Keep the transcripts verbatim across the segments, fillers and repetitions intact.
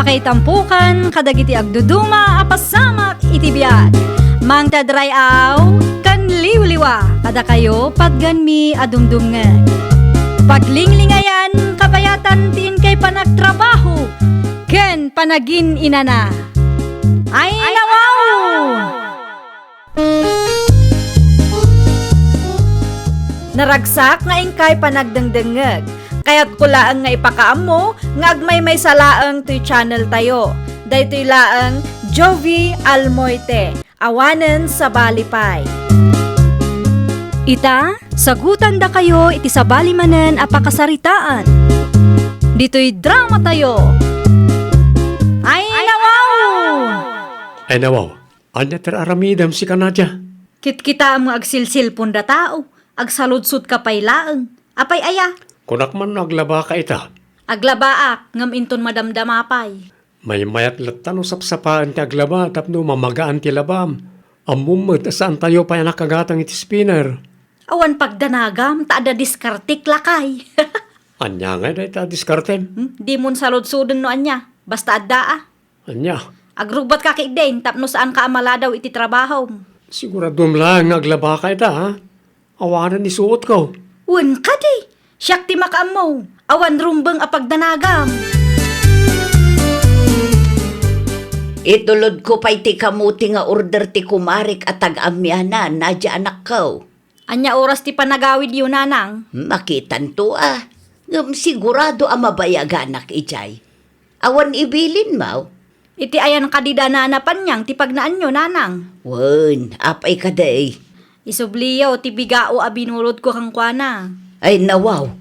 Ay tampukan kadagiti agduduma a pasamak iti biag. Mangted ray-aw ken liwliwa kadakayo patgenmi a dumdumngeg. Paglinglingayan, kabayatan ti inkay panagtrabaho ken panagin-inana. Ay, nawaw! Naragsak nga inkay panagdengdengngeg. Kayatko laeng nga ipakaammo nga agmaymaysa laeng toy channel tayo. Daytoy laeng Jovi Almoite, awanen sabali pay. Ita, sagutandakayo iti sabali manen a pakasaritaan. Ditoy drama tayo. Ay, nawaw! Ay, nawaw. Ania ti aramidem, sika, Nadia? Kitkitaem nga agsilsilpon da tao, agsaludsodka pay laeng. Apay aya? Kunak man no aglabaka ita. Aglabaak, ngem inton madamdama pay. Maymayat latta no sapsapaen ti aglaba tapno mamagaan ti labam. Ammom met a saantayo pay a nakagatang iti spinner. Awan pagdanagam, ta adda diskartek, lakay. Ania ngay dayta a diskartem? Hmm? Dimon saludsoden no ania. Basta adda a. Ania? Agrubbatka ketdin tapno saanka a maladaw iti trabahom. Siguradom laeng nga aglabaka ita, ha? Awanen isuotko. Wen kadi, siak ti makaammo. Awan rumbeng a pagdanagam. Itulodko pay ti kamote nga order ti kumarek a taga-Amiana, Nadia anakko. Ania oras ti panagawidyo, nanang? Makitanto a. Ngem sigurado a mabayaganak idiay. Awan ibilin, maw? Iti ayan kadi da Nana Panyang ti pagnaanyo, nanang? Wen, apay kadi? Isubliyo ti bigao a binulodko kenkuana. Ay, nawaw.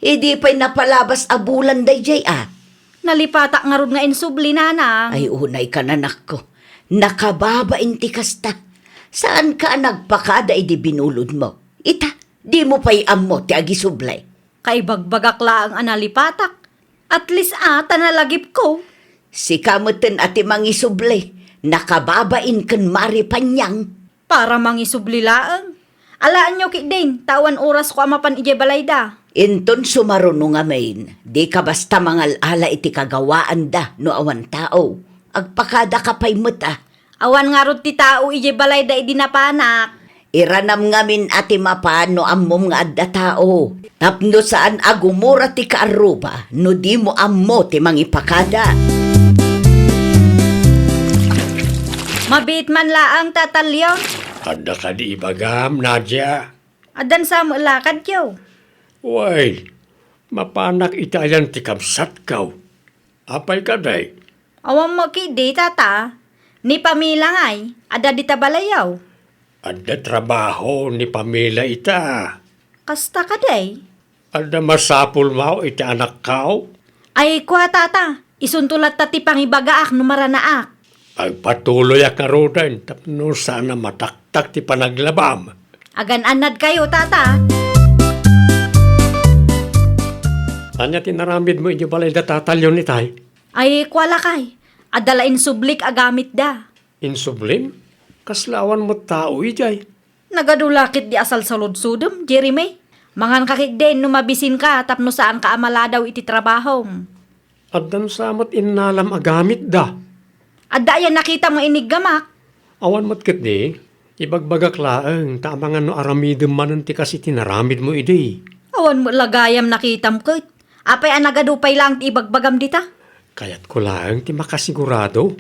Idi pay napalabas a bulan daydiay a. Nalipatak ngarud nga insubli, nanang. Ay, unay ka, anakko. Nakababain ti kasta. Saanka a nagpakada idi binulodmo. Ita, dimo pay ammo ti agisubli. Kaibagbagak laeng a nalipatak. At least a, ta nalagipko. Sika metten a ti mangisubli, nakababain ken Mari Panyang. Para mangisubli laeng. Alaenyo ketdin, ta awan orasko a mapan idiay balayda. Inton sumaruno ngamin, dika basta mangal-ala iti kagawaanda no awan tao. Agpakadaka pay met a. Awan ngarud ti tao idiay balayda idi napanak. Iranam ngamin a ti mapan no ammom nga adda tao. Tapno saan a gumura ti kaarruba no dimo ammo ti mangipakada. Mabiit man laeng, Tata Leon. Adda kadi ibagam, Nadia? Addan sa met lakadyo. Way, mapanak iti ayan ti kabsatko. Apay kadi? Awan met ketdi, tata. Ni Pamela ngay, adda dita balayyo. Adda trabaho ni Pamela ita. Kasta kadi? Adda masapul maw iti anakko? Ay, kua, tata. Isunto latta ti pangibagaak no maranaak. Agpatuloyak ngaruden tapno saan a mataktak ti panaglabam. Agan-annadkayo, tata. Ania ti naramidmo idiay balayda Tata Leon itay? Ay, kua lakay. Adda la insublik a gamitda. Insublim? Kasla awan met tao idiay. Nagadu la ketdi a salsaludsodem, Jeremy. Manganka ketdin no mabisinka tapno saanka a maladaw iti trabahom. Addan sa met innalam a gamitda. Adda aya nakitam nga iniggamak? Awan met ketdi. Ibagbagak laeng ta amangan no aramidem manen ti kas iti naramidmo idi. Awan met la gayam nakitam ket. Apay a nagadu pay laeng ti ibagbagam dita? Kayatko laeng ti makasigurado.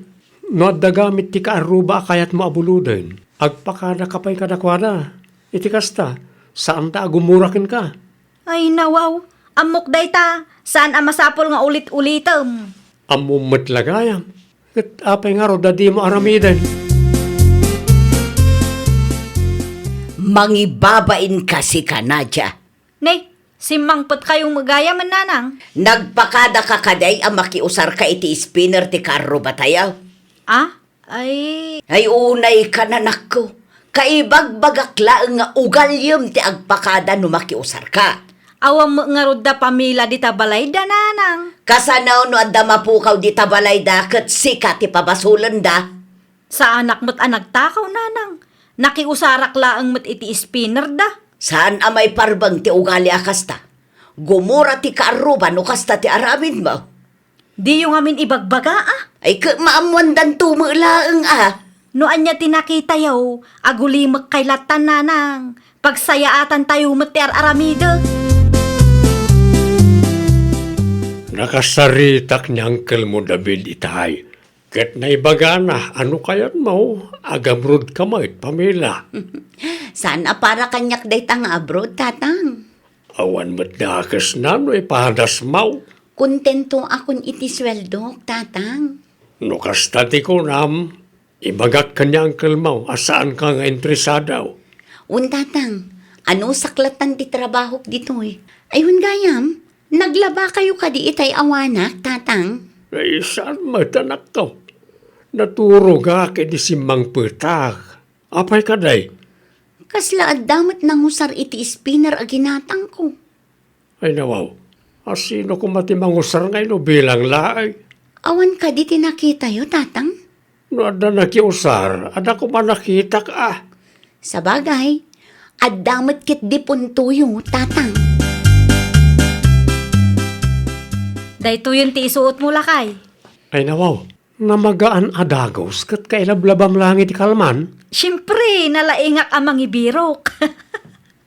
No adda gamit ti kaarruba a kayatmo a buloden, agpakadaka pay kadakuada. Iti kasta, saanta a gumura kenka. Ay, nawaw. Ammok dayta. Saan a masapul nga ulit-ulitem. Ammom met la gayam. Ket apay ngarud a dimo aramiden? Mangibabain kasi ka, Nadia. Ne, simmangpetkayo met gayam, nanang. Nagpakadaka kadi a makiusarka iti spinner ti karrubatayo? Ah? Ay. Ay, unay ka, nanakko. Kaibagbagak laeng nga ugaliem ti agpakada no makiusarka. Awan met ngarud da Pamela dita balayda, nanang. Kasano no adda mapukaw dita balayda ket sika ti pabasolenda? Saanak met a nagtakaw, nanang. Nakiusarak laeng met iti spinner da. Saan a maiparbeng ti ugali a kasta. Gumura ti kaarruba no kasta ti aramidmo. Diyo ngamin ibagbaga, a? Ay, ket maammoandanto met laeng, a. No ania ti nakitayo, agulimekkay lattan, nanang. Pagsayaatan tayo met ti ar-aramidek. Nakasaritak ni Uncle mo David itay. Ket naibagana a no kayatmo, agamrod ka met, Pamela. Saan a para kaniak dayta nga abroad, Tatang. Awan met dakesna no ipadas maw. Kontento akon iti sueldok, Tatang. No kasta ti kunam, ibagak ken ni Uncle Mau a saanka nga interesado. Wen, Tatang, anusak lattan ti trabahok ditoy. Ay, wen gayam, naglaba kayo kadi itay awanak, Tatang? Ay, saan met, anakko? Naturogak idi simmangpetak. Apay kadi? Kasla adda met nangusar iti spinner a ginatangko. Ay, nawaw. A, sino koma ti mangusar nga inubilang laeng? Awan kadi ti nakitayo, Tatang? No adda nakiusar, adda koma nakitak, a. Sabagay, adda met ketdi puntoyo, Tatang. Daytoyen ti isuotmo, lakay. Ay, nawaw. Namagaan a dagus ket kailablabam laeng iti kalman? Siempre, nalaingak a mangibirok.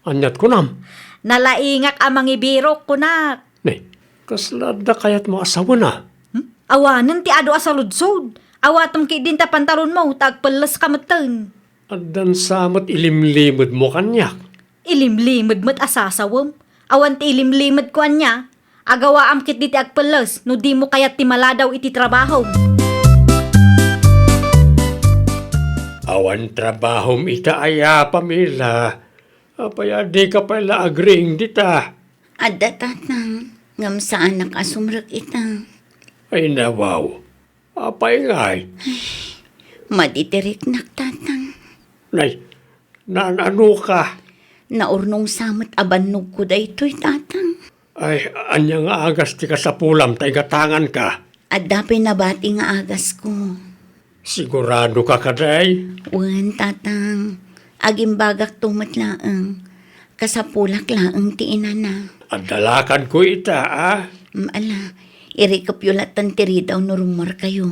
Aniat kunam? Nalaingak a mangibirok, kunak. Ne, kasla adda kayatmo a sawena? Hmm? Awanen ti adu a saludsod. Awatem ketdin ta pantalonmo, ta agpelleska metten. Addan sa met ilimlimedmo kaniak. Ilimlimed met a sasawem. Awan ti ilimlimedko ania. Agawaam ketdi ti agpelles no dimo kayat ti maladaw iti trabahom. Awan trabahom ita aya, Pamela? Apay a dika pay la agriing dita? Adda, Tatang, ngem saanak a sumrek ita. Ay, nawaw. Apay ngay? Madi ti riknak, Tatang. Nay, naan-ano ka? Naurnong sa met a bannogko daytoy, Tatang. Ay, ania nga agas ti kasapulam ta igatanganka? Adda pay nabati nga agasko. Sigurado ka kadi? Wen, Tatang. Agimbagakto met laeng. Kasapulak laeng ti inana. Adda lakadko ita, a? Mm, ala, irikepyo lattan ti ridaw no rummuarkayo,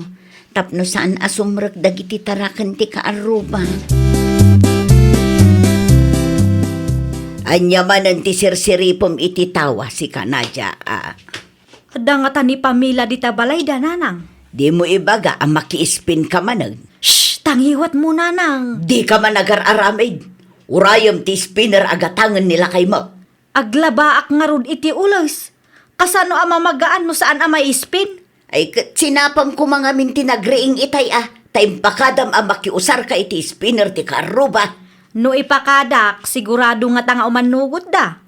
tapno saan a sumrek dagiti taraken ti kaarruba. Ania manen ti sirsiripem iti tawa, sika, Nadia, a? Adda ngata ni Pamela dita balayda, nanang. Dimo ibaga a makiispin ka manen? Shh! Tangiwatmo, nanang. Dika man agar-aramid. Urayem ti spinner a gatangen ni lakaymo. Aglabaak ngarud iti ules. Kasano a mamagaan no saan a maispin? Ay, ket sinapam koma ngamin ti nagriing itay a, ta impakadam a makiusarka iti spinner ti kaarruba. No ipakadak, sigurado ngata nga umannugotda.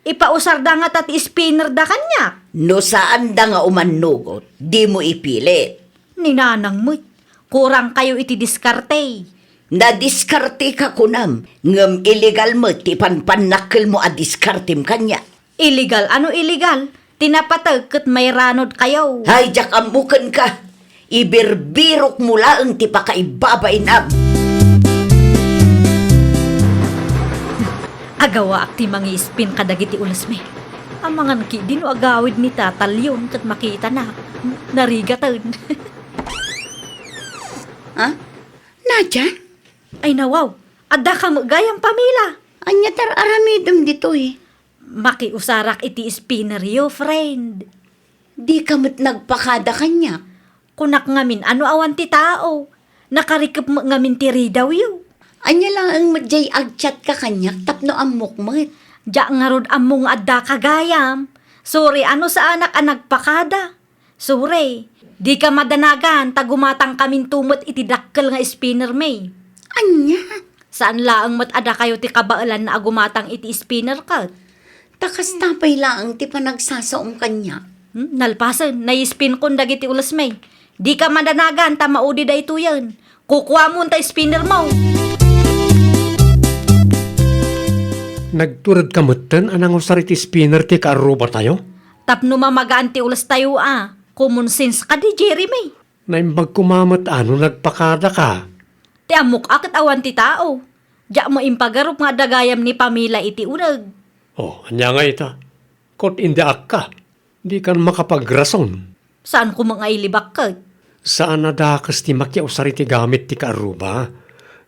Ipausarda ngata ti spinnerda kaniak. No saanda nga umannugot, dimo ipilit. Ni nanang met, kurang kayo iti diskarte. Nadiskarteka kunam, ngem illegal met ti panpannakkelmo a diskartem kaniak. Illegal? Ano illegal? Ti napateg ket mairanod kayo. Hay, diak ammo kenka. Ibirbirokmo laeng ti pakaibabainam. Agawaak ti mangiispin kadagiti ulesmi. Amangan ketdi no agawid ni Tata Leon ket makitana. Narigaten. Ha? Nadia? Ay, nawaw. Adda ka met gayam, Pamela. Ania ti ar-aramidem ditoy? Makiusarak iti spinneryo, friend. Dika met nagpakada kaniak. Kunak ngamin a no awan ti tao. Nakarikep met ngamin ti ridawyo. Ania laeng met diay agchat ka kaniak tapno ammok met. Diak ngarud ammo nga adda ka gayam. Sorry a no saanak a nagpakada. Sorry, dika madanagan ta gumatangkaminto met iti dakkel nga spinnermi. Ania? Saan laeng met a dakayo ti kabaelanna a gumatang iti spinner ket? Ta kasta pay laeng ti panagsasaom kaniak. Hmm, nalpasen, naispinkon dagiti ulesmi. Dika madanagan ta maudi daytoyen. Kukuamon ta spinnermo. Nagturedka metten a nangusar iti spinner ti kaarrubatayo? Tapno mamagaan ti ulestayo a. Common sense kadi, Jeremy. Naimbag koma met a no nagpakadaka. Ti ammok a ket awan ti tao. Diak mo impagarup nga adda gayam ni Pamela iti uneg. Oh, ania nga ita? Ket indiakka. Dikan makapagrason. Saan koma nga ilibak ket? Saan a dakes ti makiusar iti gamit ti kaarruba.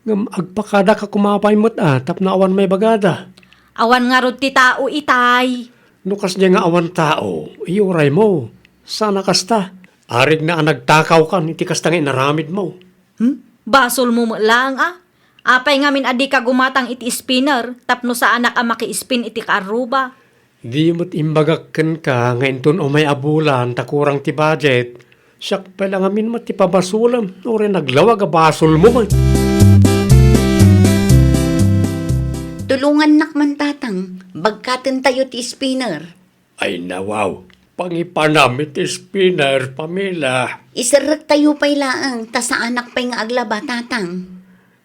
Ngem agpakadaka koma pay met a tapno awan maibagada. Awan ngarud ti tao itay. No kasdiay nga awan tao, iyuraymo. Saan a kasta. Arigna a nagtakawkan iti kasta nga inaramidmo. Hmm? Basolmo met laeng a. Apay ngamin a dika gumatang iti spinner tapno saanak a maki-spin iti kaarruba? Di met imbagak kenka nga inton umay a bulan ta kurang ti budget, siak pay la ngamin met ti pabasolem, uray naglawag a basolmo met. Tulongannak man, Tatang, bagkatentayo ti spinner. Ay, nawaw, pangipanam iti spinner, Pamela. Iserrektayo pay laeng, ta saanak pay nga aglaba, Tatang.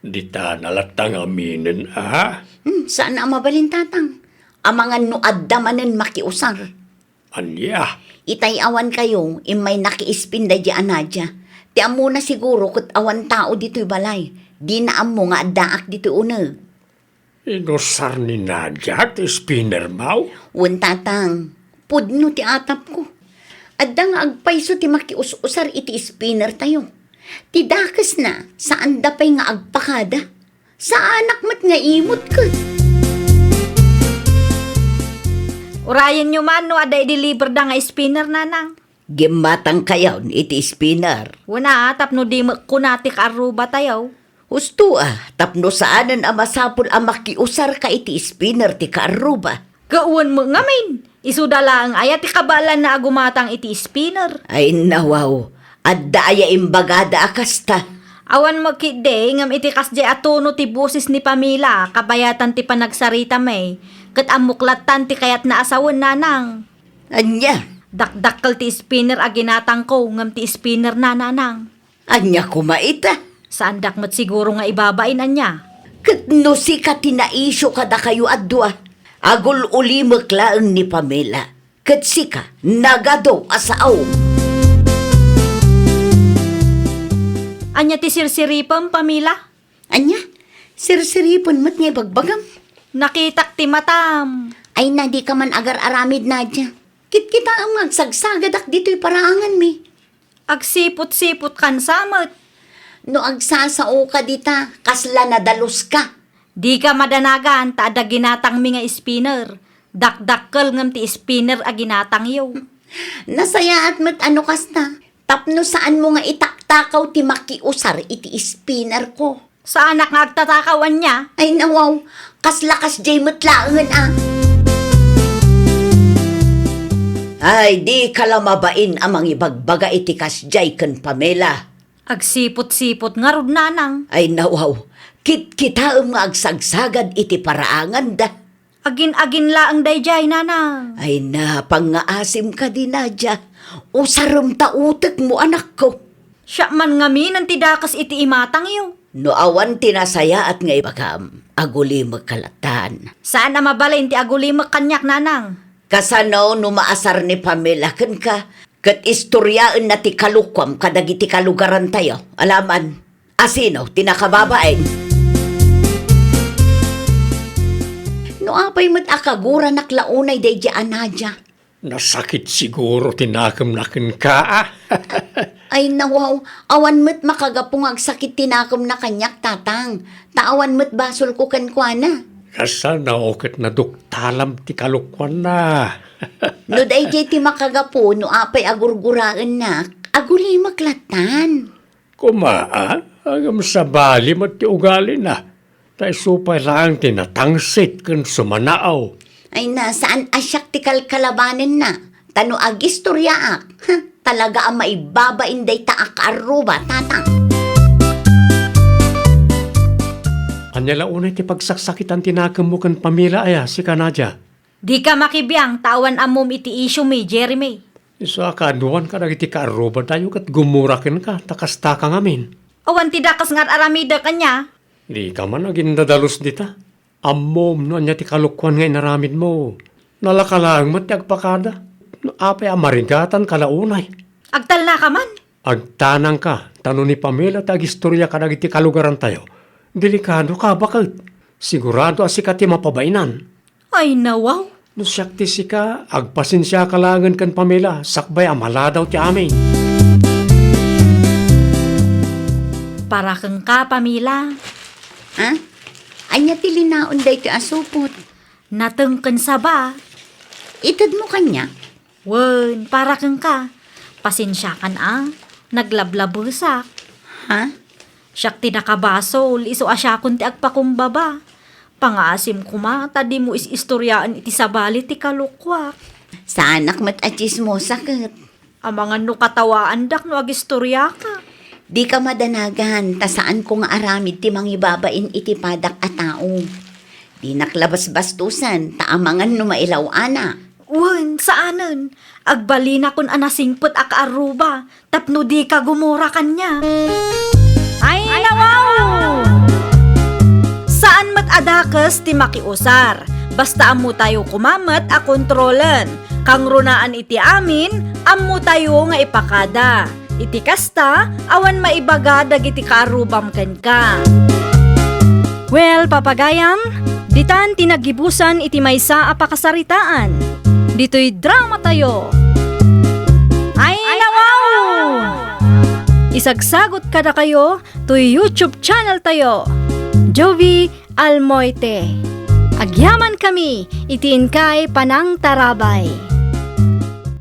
Dita na latta ngaminen, a? Hmm, saan a mabalin, Tatang. Amangan no adda manen makiusar. Ania? Itay awankayo, immay naki-spin daydi a Nadia. Ti ammona siguro ket awan tao ditoy balay. Dina ammo nga addaak ditoy uneg. Inusar ni Nadia ti spinnermo? Wen, Tatang. Pudno ti atapko. Adda nga agpayso ti makius-usar iti spinnertayo. Ti dakesna, saanda pay nga agpakada. Saanak met nga imut ket. Urayenyo man no adda i-deliverda nga spinner, Nanang. Gimmatangkayon iti spinner. Wen a, tapno di met kuna ti kaarrubatayo. Husto a, tapno saanen a masapul a makiusarka iti spinner ti kaarruba. Ket wen met ngamin, isuda laeng aya ti kabaelanna a gumatang iti spinner? Ay, nawaw, adda aya imbagada a kasta? Awan met ketdi, ngem iti kasdiay a tono ti boses ni Pamela, kabayatan ti panagsaritami, ket ammok lattan ti kayatna a sawen, Nanang. Ania? Dakdakkel ti spinner a ginatangko, ngem ti spinner na, Nanang. Ania koma ita? Saandak met siguro nga ibabain, ania? Ket no sika ti naisyu kadakayo a dua, agul-ulimek laeng ni Pamela, ket sika, nagadu a saom. Ania ti sirsiripem, Pamela? Ania? Sirsiripen met nga ibagbagam? Nakitak ti matam. Ay na, dika man agar-aramid, Nadia. Kitkitaem nga agsagsagadak ditoy paraanganmi. Agsiput-siputkan sa met. No agsasaoka dita, kasla nadaluska. Dika madanagan ta adda ginatangmi nga spinner. Dakdakkel ngem ti spinner a ginatangyo. Nasayaat met a no kasta, tapno saanmo nga itaktakaw ti makiusar iti spinnerko. Saanak nga agtatakaw, ania? Ay, nawaw, kasla kasdiay met laengen a. Ay, dika la mabain a mangibagbaga iti kasdiay ken Pamela. Agsiput-siput ngarud, Nanang. Ay, nawaw, kitkitaem nga agsagsagad iti paraanganda. Agin-agin laeng daydiay, Nanang. Ay na, pangngaasim kadi, Nadia. Usarem ta utekmo, anakko. Siak man ngamin ti dakes iti imatangyo. No awan ti nasayaat nga ibagam, agulimek ka lattan. Saan a mabalin ti agulimek kaniak, Nanang. Kasano no maasar ni Pamela kenka, ket istoriaenna ti kalokuam kadagiti kalugarantayo? Alaman. Asino ti nakababain? No apay met a kaguranak la unay daydi a Nadia. Nasakit siguro ti nakemna kenka, a? Ay, nawaw, awan met makagapu nga agsakit ti nakemna kaniak, Tatang. Ta awan met basolko kenkuana. Kasano ket naduktalam ti kalokuanna? No daydi ti makagapu, no apay a gurguraennak, agulimek lattan. Koma, a? Ngem sabali met ti ugalina. Ta isu pay laeng ti natangsit ken sumanao. Ay na, saan a siak ti kalkalabanenna. Ta no agistoriaak, ha, talaga a maibabain dayta a kaarruba, Tatang. Ania la unay ti pagsaksakitan ti nakemmo ken Pamela aya, sika Nadia? Dika makibiang ta awan ammom iti isyumi, Jeremy. Isu a kaaduan kadagiti kaarrubatayo ket gumura kenka, ta kastaka ngamin. Awan ti dakes nga ar-aramidek, ania? Dika man agindadalus dita. Ammom no ania ti kalokuan nga inaramidmo. Nalaka laeng met ti agpakada. No apay a marigatanka la unay. Agtalnaka man? Agtanangka, ta no ni Pamela ti agistoria kadagiti kalugarantayo, delikadoka baket. Sigurado a sika ti mapabainan. Ay, nawaw. No siak ti sika, agpasensiaka laengen ken Pamela, sakbay a maladaw ti amin. Para kenka, Pamela. Ha? Ania ti linaon daytoy a supot? Nateng ken saba. Itedmo kaniak? Wen, para kenka. Pasensiakan a, naglablabesak. Ha? Siak ti nakabasol, isu a siakon ti agpakumbaba. Pangaasim koma ta dimo is-istoriaen iti sabali ti kalukoak. Saanak met a tsismosa ket. Amangan no katawaandak no agistoriaka. Dika madanagan ta saanko nga aramid ti mangibabain iti padak a tao. Dinak la basbastosen ta amangan no mailaw-anak. Wen, saanen. Agbalinakon a nasingpet a kaarruba tapno dika gumura kaniak. Ay, nawaw! Saan met a dakes ti makiusar. Basta ammotayo koma met a kontrolen. Kangrunaan iti amin, ammotayo nga ipakada. Iti kasta, awan maibaga dagiti kaarrubam kenka. Well, papagayam, ditan ti naggibusan iti maysa a pakasaritaan. Ditoy dramatayo. Ay, nawaw! Isagsagot kadakayo toy YouTube channel tayo, Jovi Almoite. Agyaman kami iti inkay panangtarabay.